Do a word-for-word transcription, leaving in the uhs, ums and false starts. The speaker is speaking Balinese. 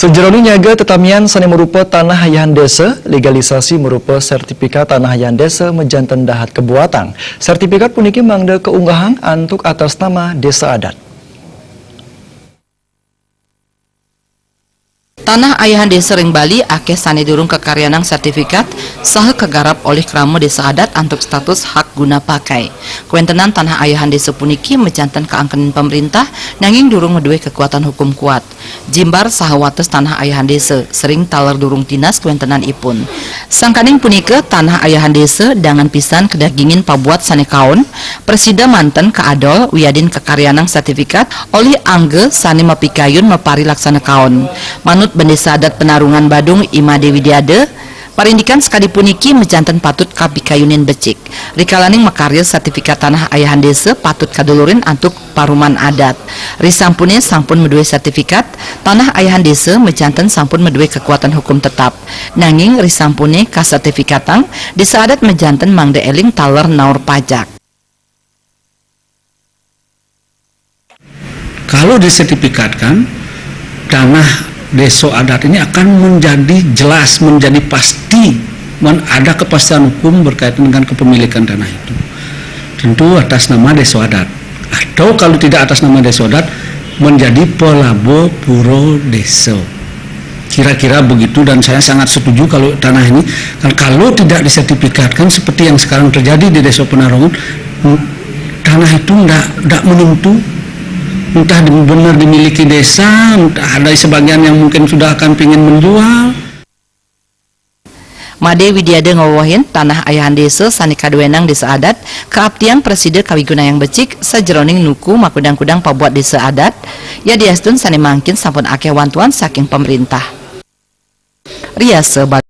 Sajeroning nyaga tetamian sane marupa tanah ayahan desa, legalisasi marupa sertifikat tanah ayahan desa majanten dahat kabuatang. Sertifikat puniki mangda kaunggahang antuk atas nama desa adat. Tanah ayahan desa ring Bali akeh sane durung kakaryanang sertifikat saha kagarap olih krama desa adat antuk status hak guna pakai. Kawentenan tanah ayahan desa puniki majanten kaangkenin pamerintah, nanging durung madue kakuatan hukum kuat. Jimbar saha wates tanah ayahan desa, sering taler durung tinas kawentenan ipun. Sangkaning punika, tanah ayahan desa dangan pisan kadagingin pabuat sane kaon, prasida manten kaadol wiadin kakaryanang sertifikat olih angga sane mapikayun maparilaksana kaon. Manut Bendesa Adat Penarungan Badung, I Made Widiada, parindikan sakadi puniki majanten patut kapikayunin becik. Rikalaning makarya sertifikat tanah ayahan desa patut kadulurin antuk paruman adat. Risampune sampun madue sertifikat, tanah ayahan desa majanten sampun madue kakuatan hukum tetap. Nanging risampune kasertifikatang, desa adat majanten mangda eling taler naur pajak. Kalau disertifikatkan, tanah desa adat ini akan menjadi jelas, menjadi pasti, dan ada kepastian hukum berkaitan dengan kepemilikan tanah itu. Tentu atas nama desa adat. Atau kalau tidak atas nama desa adat, menjadi pelabo puro desa. Kira-kira begitu, dan saya sangat setuju kalau tanah ini, kan, kalau tidak disertifikatkan seperti yang sekarang terjadi di Desa Penarungan, hmm, tanah itu ndak, ndak menentu, entah di-, benar dimiliki desa, entah ada sebagian yang mungkin sudah akan pingin menjual. Made Widiada ngawewehin tanah ayahan desa sane kaduenang desa adat, kaaptiang prasida kawigunayang becik sajeroning nuku makudang-kudang pabuat desa adat, yadiastun sane mangkin sampun akeh wantuan saking pamerintah. Riasa